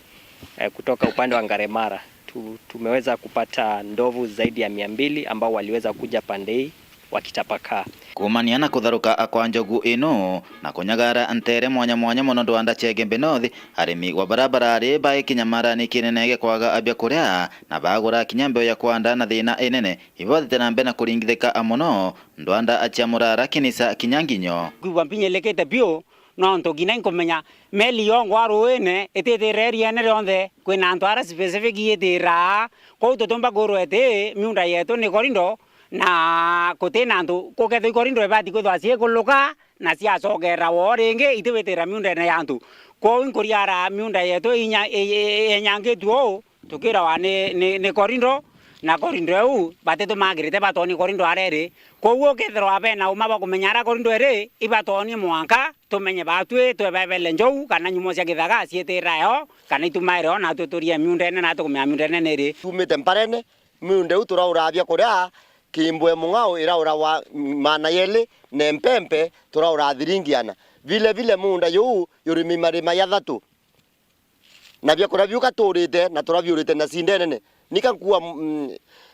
eh, kutoka upande wa Ngaremara. Tu-, tumeweza kupata ndovu zaidi ya mia mbili ambao waliweza kuja pande hii wakitapakaa. Kuumania na kutharuka kwa njogu ino na kunyagara nteere mwanya mwanya mono ndwanda cia Igembe North, arimi wa bara barari baikinya marani kinene gia kwaga bia kuria na bagura kinya mbeu ya kwanda na thina inene, ibathite na mbere na kuringithika mono ndwanda cia Murara, Kinisa kinya Nginyo. Kwigua mbinyilekete biu, nontu nginya inkumenya meli yongwa ruine itithire iriene rionthe. Kwina antu ara specific itiraa, kwou tutiumba kwirwa iti miunda yetu ni korindo, na gutina antu, kukethirwa ikorindo ibati kwithirwa ciikuluka na ciacokera woo ringi, itibitira miundene ya antu. Kwou inkuriara miunda yetu inya-, i-, i-, inyangitue uu, tukirawa ni, ni, ni korindo, na korindo iu batitumakirite batoni korindo aria iri. Kwou ukethirwa bena uma bwa kumenya aria korindo iri, ibatoni mwanka tumenye batwi twebebele njou kana nyumo cia githaga ciitira yo, kana itumaire yo natwi turie miundene, na tukumenya miundene niri. Tumite mparene, miunda iu turaura bia kuria, kimbwe mung'ao iraurawa maana yeli, na mpempe turaura thiringi ana. Vile vile miunda yuu yurimi marima jathatu, na biakuria biu gaturite na turabiurite na cindenene. Nika nkua, mm,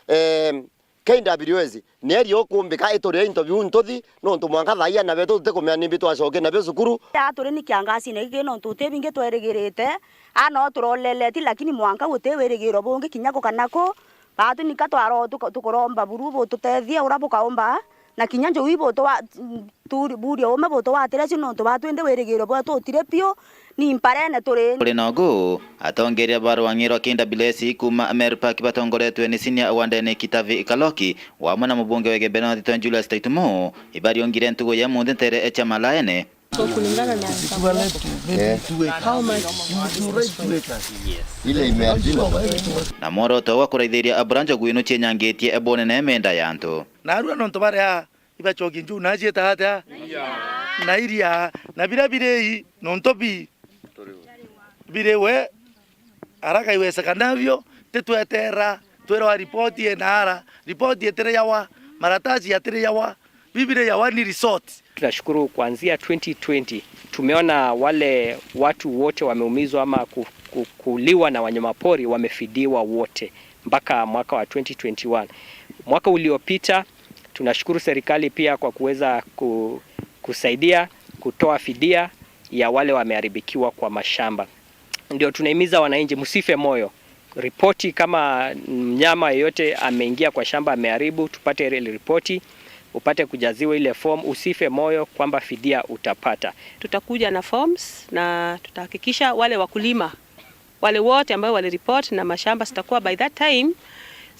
eh, K W S, ni eri ukumbika ituria into biu ntuthi, nontu mwanka thaai ana betu tutikumenya nimbi twacokia nabio cukuru. Aa turi ni kiangasine giki, nontu guti bingi twerigirite, aa no turoleleti, lakini mwanka guti wirigiro bungi kinya ku kana ku. Baatu nika twaro tuka-, tukuromba buru bututethie uria bukaumba, na kinya njui butuwa-, turi-, buria ume butugwatire cio, nontu baatu indi wirigiro bwetu utiri piu. Ni mparene turi. Kuri nogu, atongeria ba rwang'i rwa K W S kuuma Meru Park batongoretwe ni Senior Wandeni Kitavi Kaloki, wamwe na mubunge wa Igembe North Julius Taitumu, ibariungire ntugu ya munthi nteere cia Malaene. So kulingana na how much? Ile imeandikwa. Na mworoto wa kuraithiria abura njogu ino cienyangitie bunene menda ya antu. Narua nontu baria ibacokie njuu na ciita atia? Na iria, na biria biri nontu bi-, biriwe haraka iwezekanavyo, titweterera twirwa ripoti ina ara, ripoti itiri yawa, maratasi yatiri yawa, bibiri yawa ni resort. Tunashukuru kuanzia twenty twenty, tumeona wale watu wote wameumizwa ama ku-, ku-, kuliwa na wanyamapori wamefidiwa wote mpaka mwaka wa twenty twenty-one. Mwaka uliopita, tunashukuru serikali pia kwa kuweza ku-, kusaidia kutoa fidia ya wale wameharibikiwa kwa mashamba. Ndio tunahimiza wananchi, msife moyo. Ripoti kama mnyama yeyote ameingia kwa shamba ameharibu, tupate ile ripoti, upate kujaziwa ile form, usife moyo kwamba fidia utapata. Tutakuja na forms na tutahakikisha wale wakulima, wale wote ambao walireport na mashamba zitakuwa by that time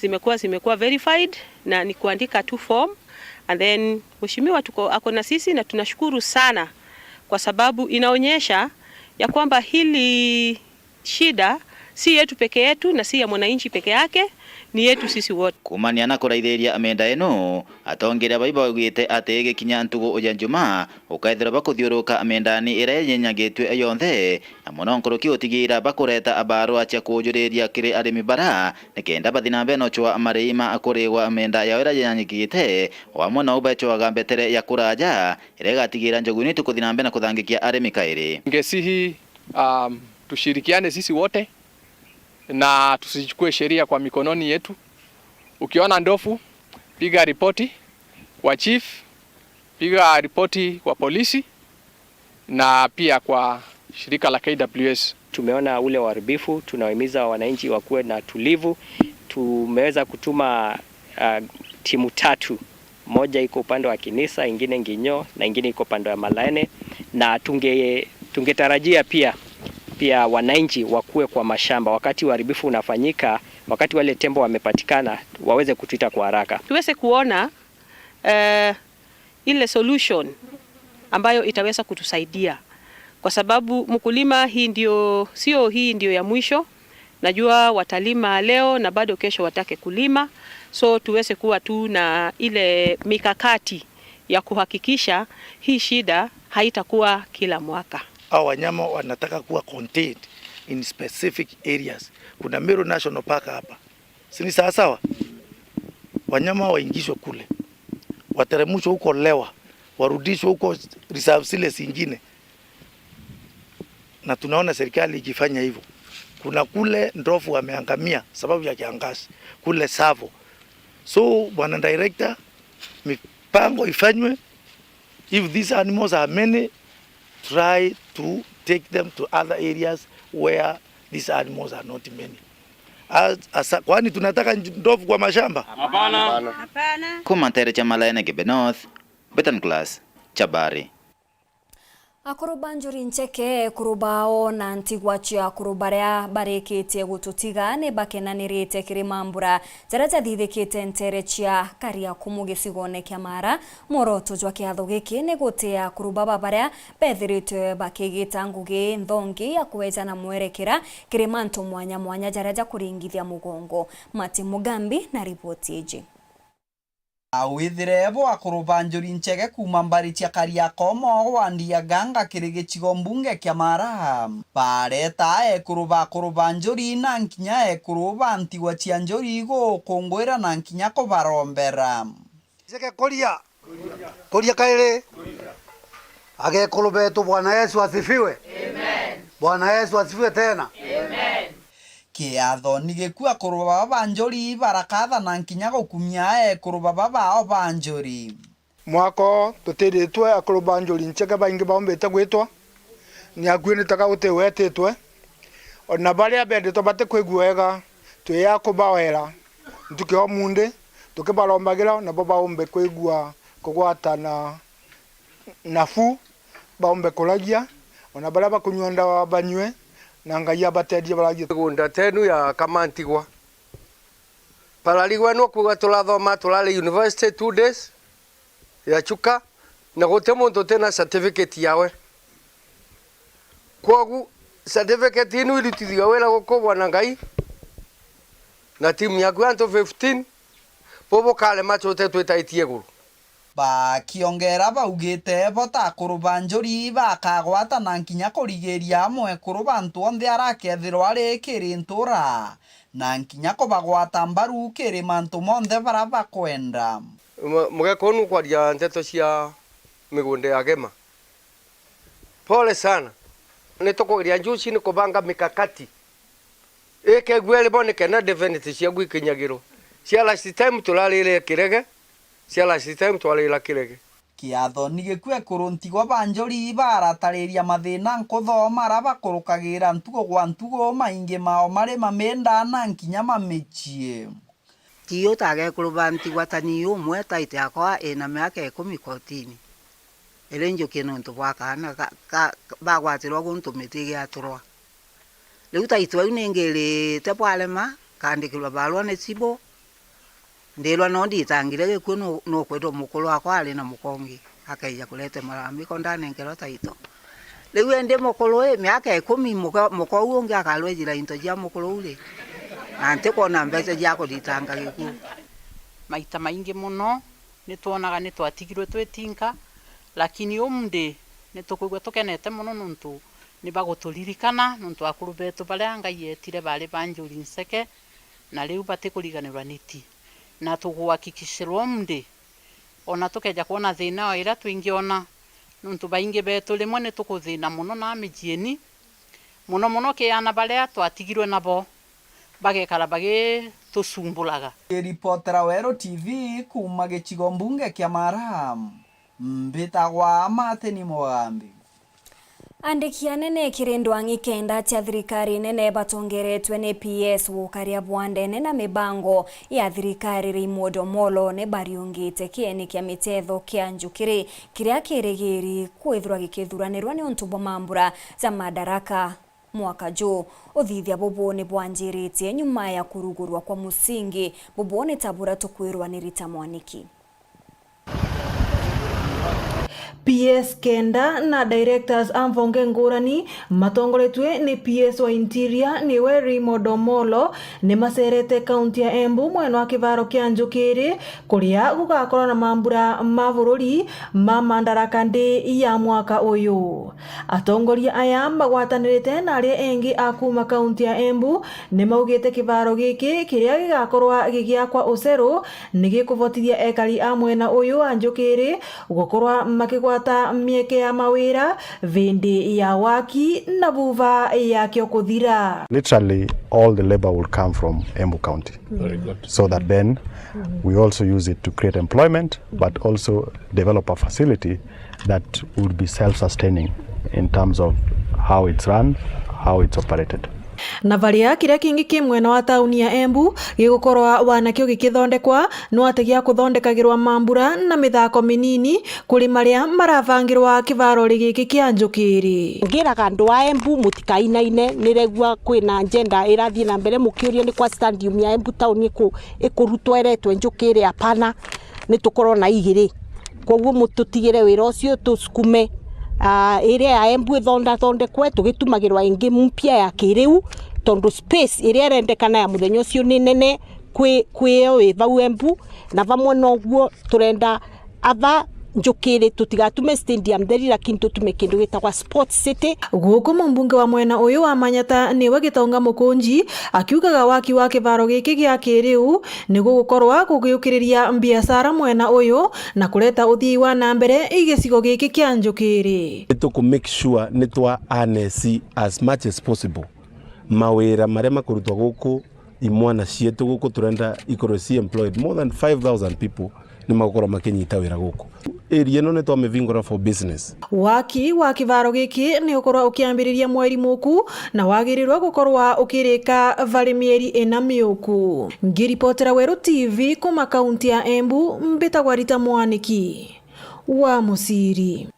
zimekuwa, zimekuwa verified na ni kuandika tu form, and then mheshimiwa tuko, ako na sisi na tunashukuru sana kwa sababu inaonyesha ya kwamba hili shida si yetu peke yetu na si ya mwananchi peke yake, ni yetu sisi wote. Kuumania na kuraithiria menda ino, atongeria bai baugite ati gikinya ntugu ya Njumaa, ukaethirwa bakuthiuruka mendani iria yenyagitue yonthe, na mono nkuruki utigira bakureta abarua cia kujuriria kiri arimi bara, nikenda bathi na mbere na ucwa marii ma kurigwa menda yao iria yenyagite, o amwe nau becwaga mbetere ya kuraja, iria igatigira njogu ino itukuthi na mbere na kuthangikia arimi kairi. Ngesihi, um, tushirikiane sisi wote na tusichukue sheria kwa mikononi yetu. Ukiona ndovu, piga ripoti, Kwa chief, piga ripoti kwa polisi na pia kwa shirika la K W S. Tumeona ule uharibifu, tunawahimiza wananchi wakuwe na tulivu. Tumeweza kutuma, ah, timu tatu, moja iko upande wa Kinisa, ingine Nginyo na ingine iko upande wa Malaene, na tunge-, tungetarajia pia, pia wananchi wakuwe kwa mashamba wakati uharibifu unafanyika, wakati wale tembo wamepatikana, waweze kutuita kwa haraka. Tuweze kuona, eh, ile solution ambayo itaweza kutusaidia, kwa sababu mkulima, hii ndio, sio hii ndio ya mwisho. Najua watalima leo na bado kesho watake kulima, so tuweze kuwa tu na ile mikakati ya kuhakikisha hii shida haitakuwa kila mwaka. Hao wanyama wanataka kuwa contained in specific areas. Kuna Meru National Park hapa. Si ni sawa sawa? Wanyama waingizwe kule, wateremshwe huko Lewa, warudishwe huko reserve zile zingine. Na tunaona serikali ikifanya hivyo. Kuna kule ndovu wameangamia sababu ya kiangazi, kule Tsavo. So, bwana director, mipango ifanywe. If these animals are many, try to take them to other areas where these animals are not many. As, as, kwani tunataka ndovu kwa mashamba? Hapana. Hapana. Kuma nteere cia Malaene Kebe North, Betan Class, Chabari. Akuru ba Njuri Ncheke, ekuru bao na ntigwa cia akuru baria barikitie gututiga ni bakenanirite kiri mambura jaria jathithikite nteere cia Kariakumu gicigone kia Mara. Mworoto jwa kiatho giki ni gutia akuru baba baria bethiritwe bakigita ngugi nthongi ya kweja na mwerekera kiri mantu mwanya mwanya jaria jakuringithia mugongo. Martin Mugambi na riboti iji. Withire bo akuru ba Njuri Ncheke kuuma mbari cia Kariakomo, wandi ya Ganga kiri gicigo mbunge kia Mara. Bareta ekuru ba akuru ba Njuri na nkinya ekuru ba ntigwa cia Njuri gukungwira na nkinya kubarombera. Ncheke kuria. Kuria kairi. Agekuru betu, Bwana Yesu asifiwe. Amen. Bwana Yesu asifiwe tena. Amen. Kiathoni gikua akuru baba ba Njuri barakatha na nkinya gukumia ekuru baba bao ba Njuri. Mwaka uu tutiritwe akuru ba Njuri Ncheke baingi baumbite gwitwa, ni akui ni taka uti wetitwe. Ona baria bendetwe batikwigua wega, twia kubaweera ntuku ya umundi, tukibarombagira nabo baumbe kwigua kugwatana nabu, baumbe kuragia, ona baria bakunyua ndawa banyue, na Ngai abateethie baragie. Migunda tenu ya Kamantigwa. Pararigwe nukwigua turathoma, turari university two days ya Chuka, na guti muntu utina certificate yawe. Kwogu, certificate inu irutithagua wira gukubwa na Ngai na timu yaku ya antu fifteen, bo bukarema tute twitaitie iguru. Bakiongera baugite bo ta akuru ba Njuri bakagwata na nkinya kurigiria amwe ekuru ba antu onthe arakethirwa ari kiri ntura, na nkinya kubagwata mbaru kiri mantu monthe bara bakwenda. Mu-, mugekuru nukwaria nteto cia migunda ya Gema. Pole sana. Nitukugeria njuci ni kubanga mikakati. Ikegua iri bo ni kenda definite ciagu ikinyagirwo. Cia last time turarire kirege, cia last time twarira kirege. Kiathoni gikua ekuru ntigwa ba Njuri baratariria mathina nkuthoma ara bakurukagira ntugo gwa ntugo, maingi mao mari maminda na nkinya mamicii. Ti uta agekuru ba ntigwa ta ni umwe, taiti yakwa ina miaka ikumi kotini. Iri njukie nontu bwa kaana ka, ka, bagwatirwa guntu miti igiaturwa. Riu taiti au ningirite bwarema, nkandikirwa barua ni cibu, ndirwa no nditangire gikuu nu-, nukwendwa mukuru wakwa ari na muka ungi. Akeija kurete malalamiko ndanenkerwa taito. Riu indi mukuru ii, miaka ikumi, muka, muka uu ungi akarwejira into cia mukuru uu ri? Na ntikwona mbeca cia kuthitanga gikuu. Maita maingi mono nitwonaga nitwatigirwe twi tinka, lakini umndi nitukwigua tukenete mono nontu ni baguturirikana nontu akuru betu baria Ngai eetire bari ba Njuri Nceke, na riu batikuriganirwa niti. Na tuguhakikishirwa umndi, ona tukeja kwona thina o iria twingiona, nontu baingi betu rimwe ni tukuthina mono na mijieni, mono mono ki aana baria twatigirwe nabo. Bagekara bagitucumburaga. Ngiripotera Weru T V kuuma gicigo mbunge kia Mara, mbitagwa Martin Mugambi. Andiki anene kiri ndwang'i kenda cia thirikari nene batongeretwe ni P S Wukaria Bwandene na mibango ya thirikari Raymond Omolo ni bariungite kieni kia mitetho kia Njukiri, kiria kirigiri kwithirwa gikithuranirwa ni untu bwa mambura ja Madaraka mwaka juu. Uthithia bubu ni bwanjiritie nyuma ya kurugurwa kwa musingi. Bubu ni ta buria tukwirwa ni Rita Mwaniki. P S kenda na directors a mvonge ngurani matongoretue ni P S wa Interior niwe Raymond Omolo ni macerete kaunti ya Embu mwena wa kivaro kia Njukiri, kuria gugakorwa na mambura ma bururi ma Madaraka Day ya mwaka uyu. Atongoria aya magwatanirite na aria engi a kuuma kaunti ya Embu ni maugite kivaro giki kiria gigakorwa gigiakwa uceru ni gikuvotithia ekari a mwena uyu wa Njukiri gukorwa makigwata mieke ya mawira vindi ya waki na vuva yakio kuthira. Literally, all the labor will come from Embu County. Very good. So that then we also use it to create employment, but also develop a facility that would be self-sustaining in terms of how it's run, how it's operated. Na varia kiria kingi ki mwena wa tauni ya Embu gigukorwa wanakio gikithondekwa, no ati gia kuthondekagirwa mambura na mithako minini kuri maria marabangirwa kivarori giki kia Njukiri. Ngiraga andu a Embu mutikainaine, niregua kwina njenda irathii na mbere, mukiuria ni kwa stadium ya Embu Town iku-, ikurutwa iretwe Njukiri, apana. Ni tukorwo na igiri. Koguo mututigire wira ucio tusukume, ah, iria ya Embu ithondathondekwe, tugitumagirwa ingi mpya ya kiriu, tondu space iria irendekana ya muthenya ucio ni nene kwi, kwi yo wi vau Embu, na vamwe noguo turenda ava Njukiri tutigatume stadium theri, lakini tutume kindu gitagwa sports city. Guku mumbunge wa mwena uyu wa Manyata niwe Gitonga Mukunji akiugaga waki wa kivaro giki gia kiriu ni gugukorwa kugiukiriria mbiacara mwena uyu na kureta uthii wa na mbere igicigo giki kia Njukiri. Ni tuku make sure ni twa harness as much as possible mawira maria makurutwa guku, imwana cietu guku turenda ikorwe ci employed. More than five thousand people ni magukorwa makinyita wira guku. Area ino ni twamivingura for business. Waki wa kivaro giki ni ukorwa ukiambiriria mweri muku na wagirirwe gukorwa ukirika vari mieri ina miuku. Ngiripotera Weru T V kuma kaunti ya Embu, mbitagwa Rita Mwaniki wa Muciri.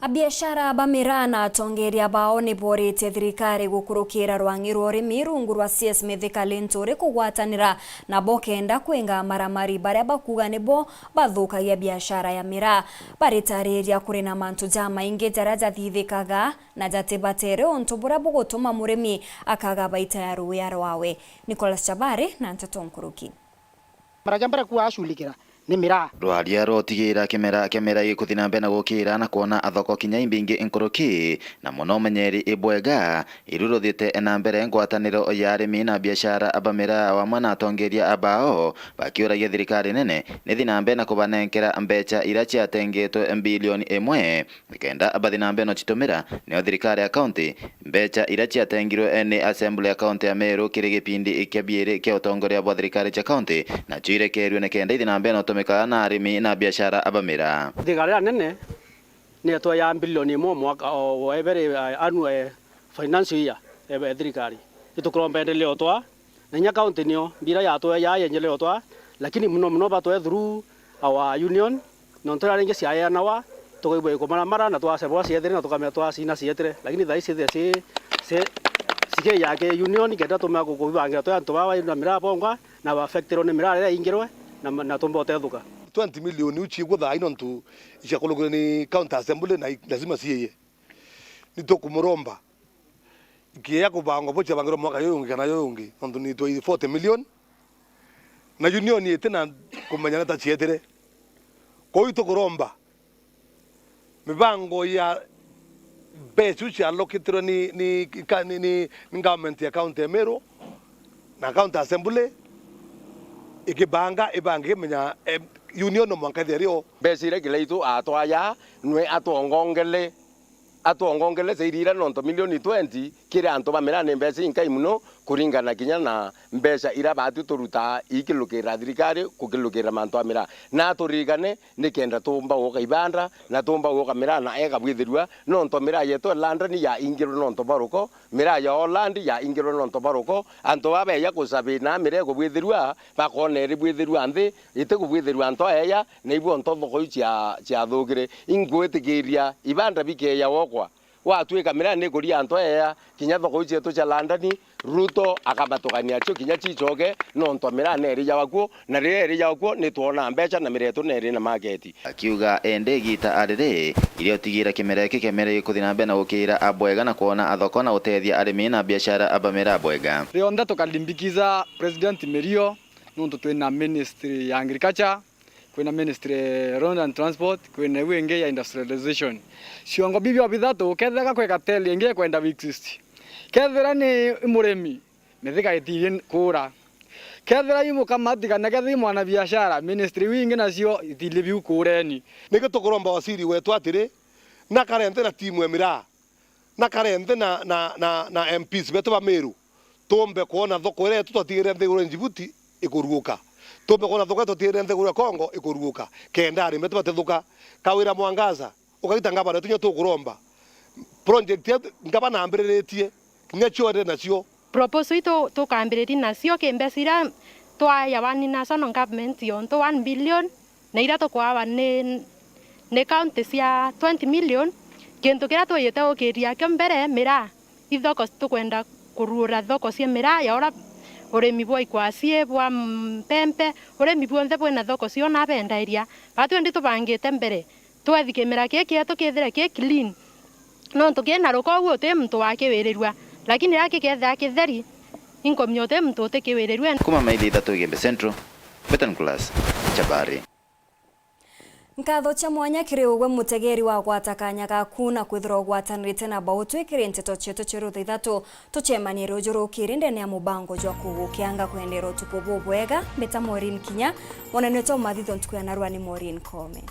Abiashara ba miraa na atongeria bao ni boritie thirikari gukurukira rwang'i rwa urimi rungu rwa C S Mithika Linturi kugwatanira nabo kenda kwinga maramari baria bakuga nibo bathukagia biashara ya miraa. Baritariria kuri na mantu jamaingi jaria jathithikaga na jatibatere untu buria bugutuma murimi akaga baita ya ruuya rwawe. Nicholas Chabari na nteto nkuruki. Mara ja mbere kuashughulikira ni miraa. Rwaria rwa utigira kimera kia miraa gikuthi na mbere na gukira na kwona thoko kinya imbingi nkuruki, na mono umenyeri ibwega, iru ruthite na mbere ngwataniro ya arimi na biashara ba miraa wamwe na atongeria bao, bakiuragia thirikari nene nithi na mbere na kubanenkera mbecha iria ciatengitwe mbilioni imwe. Nikenda bathi na mbere no citumira, nio thirikari ya kaunti, mbecha iria ciatengirwe ni Assembly ya kaunti ya Meru kiri gipindi kia biiri kia utongoria bwa thirikari cia kaunti, nacio irekerue nikenda ithi na mbere no tumika na arimi na biashara ba miraa. Thigara iria nene ni yatwa ya bilioni imwe mwaka o, o every, uh, annual, eh, financial year, eh, thirikari. Itukuromba endeleo twa Na inya kaunti nio mbira yatwe ya yenjele yotwa, lakini muno muno batwe through our union, nontu riria ringi ciaeanawa, tukaigua ikumaramara na twacebwa ciethire na tukamenya twacina cietire, lakini thaa ici ciethire ci, ci, cikiya ki union, kenda tumea ku-, kubibangira twi antu baa na miraa bongwa na ba affectirwe ni miraa riria ingirwe na, na tumba utethuka. Twenty million iu ciigwo thaa ino ntu iciakurukirwe ni county assembly na i-, lazima ciiye. Ni tukumuromba ikiya kubangwa bu ciabangirwe mwaka juyu ungi kana juyu ungi, nontu ni twa forty million, na union itina kumenya nata cietire. Kwou itukuromba mibango ya mbeca iu cialokitirwe ni, ni, ka-, ni, ni, ni government ya county ya Meru na county assembly ikibanga, ibange ikimenya, eh, union no mwanka ithire rio. Mbeca iria Kiraitu atwaya nwe atwongongele atwongongele cia iria nontu milioni twenty, kiri antu ba miraa ni mbeca inkai mono kuringana kinya na mbeca iria baatwi turutaa ikilukira thirikari, kukilukira mantu a miraa. Na turirikane, nikenda tuumba guka ibanda, na tuumba guka miraa na ega bwithirua, nontu miraa yetu ya London yaingirwe nontu bwa ruko, miraa ya Holland yaingirwe nontu bwa ruko. Antu baa beeja kucabina miraa ikubwithirua, bakoona iri bwithirua nthi, itikubwithirua antu aeja, na ibwo nto thoko iu cia-, ciathukire. Ingwitikiria ibanda bikeeja wokwa, gwatwika miraa nikuria antu aeja, kinya thoko iu cietu cia London, Ruto akamatukania cio kinya cicoke, nontu miraa neeri ya wakuo, na riria eri ya wakuo, nitwona mbeca na miraa yetu neeri na maketi. Akiuga indi igita ariri, iria utigira kimera giki kia miraa gikuthi na mbere na gukira abwega na kwona athoko na gutethia arimi na biashara aba miraa bwega. Rionthe tukalimbikiza President Mirio, nontu twina Ministry ya Agriculture, kwina Ministry ya Road and Transport, kwina iu ingi ya Industrialization. Ciongo bibio bithatu, kethira kwika teli ingi ikwenda week sixty. Kethira ni murimi, mithiga itiri kuura. Kethira i mukamati kana kethira i mwanabiashara, ministry iu ingi nacio itiri biu kuureni. Niki tukuromba waziri wetu atiri, na kare nthi na timu ya miraa, na kare nthi na, na, na, na M Ps betu ba Meru, tuumbe kwona thoko iria yetu twatigire nthiguru ya Djibouti ikuruuka. Tuumbe kwona thoko iria twatigire nthiguru ya Congo ikuruuka. Kenda arimi betu batithuka. Kawira Mwangaza, ukaita ngavana wetu, kinya tukuromba. Project ya ngavana ambiriritie, kinya cio ende nacio. Proposal itu tukambiriria nacio ki mbeca iria twayawa ni national government yontu one billion, na iria tukwawa ni, ni county cia twenty million. Kintu kiria twiyite gukiria kio mbere, miraa. Ithoko tukwenda kuruura thoko cia miraa ya uria urimi bwa ikwasi, bwa mpempe, urimi bwonthe bwina thoko cio na bendairia. Batwi ndi tubangite mbere, twethi kimera kii kietu kithire ki clean. Nontu kina ruko uu uti muntu wakiwirirua, lakini riria kikethira kitheri, inkomia uti muntu utikiwirirua. Kuma maili ithatu Igembe Central, Betan Class, Chabari. Nkatho cia mwanya kiri ugwe mutegeri wa gwata kanya gaku na kwithirwa ugwatanirite na bautwi kiri nteto cietu cia rutha ithatu. Tucemanie ruju rukiri ndene ya mubango jwa kugukianga kwendera utuku bubwega. Mbita Maureen Kinya, mwanene wetu wa mathitho ntuku ya narua ni Maureen Kome.